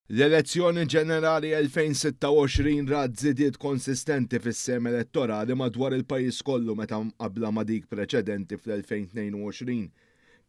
L-elezzjoni ġenerali 2026 rat żidiet konsistenti fis-sehem elettorali madwar il-pajjiż kollu meta mqabbla ma' dik preċedenti fl-2022.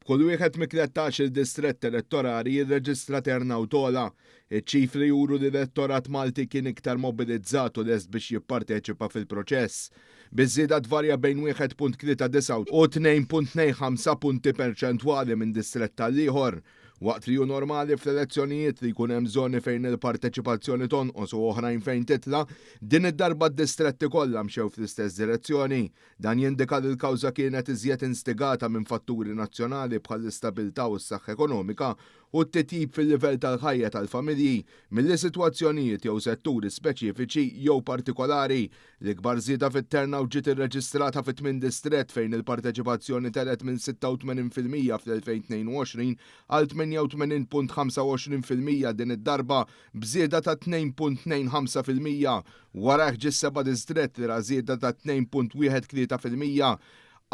B'kull wieħed mit-13-il distrett elettorali jirreġistra turnout ogħla. Iċ-ċifri juru li l-elettorat Malti kien iktar mobilizzat u lest biex jipparteċipa fil-proċess. Biż-żieda tvarja bejn 1.39 u 2.25 punti perċentwali minn distrett għal ieħor. Waqt li hu normali fl-elezzjonijiet li jkun hemm żoni fejn il-parteċipazzjoni tonqos u oħrajn fejn titla, din id-darba d-distretti kollha mxew fl-istess direzzjoni. Dan jindika li l-kawża kienet iżjed instigata minn fatturi nazzjonali bħall-istabilità u s-saħħa ekonomika u t-titjib fil-livell tal-ħajja tal-familji milli sitwazzjonijiet jew setturi speċifiċi jew partikolari. L-ikbar żieda fit-turnout ġiet irreġistrata fit-tmien distrett fejn il-parteċipazzjoni telgħet minn 86% fl-2022 għal 88.25% din id-darba, b'żieda ta' 2.25%. Warajh ġie s-seba' distrett li ra żieda ta' 2.13%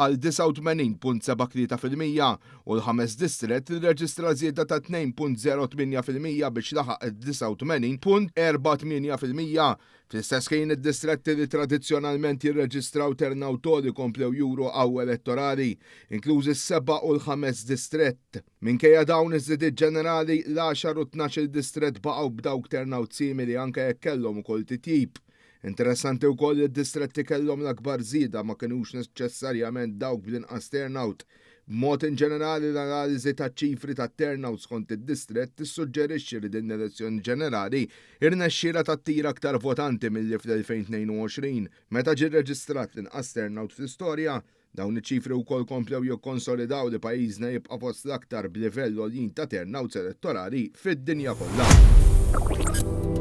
għal 89.73% u l-ħames distrett li rreġistra żieda ta' 2.08% biex laħaq 89.48%. Fl-istess ħin, id-distretti li tradizzjonalment jirreġistraw turnout għoli komplew juru qawwa elettorali, inklużi s-seba' u l-ħames distrett. Minkejja dawn iż-żidiet ġenerali, l-għaxar u t-tnax-il distrett baqgħu b'dawk turnout simili anke jekk kellhom ukoll titjib. Interessanti wkoll li d-distretti kellhom l-akbar żieda ma kinux neċessarjament dawk bl-inqas turnout. B'mod in ġenerali, l-analiżi taċ-ċifri tat-turnout skont id-distrett tissuġġerixxi li din l-elezzjoni ġenerali irnexxielha tattira aktar votanti milli fl-2022, meta ġie rreġistrat l-inqas turnout fl-istorja. Dawn iċ-ċifri wkoll komplew jikkonsolidaw li pajjiżna jibqa' fost l-aktar b'livell għoljin ta' turnouts elettorali fid-dinja kollha.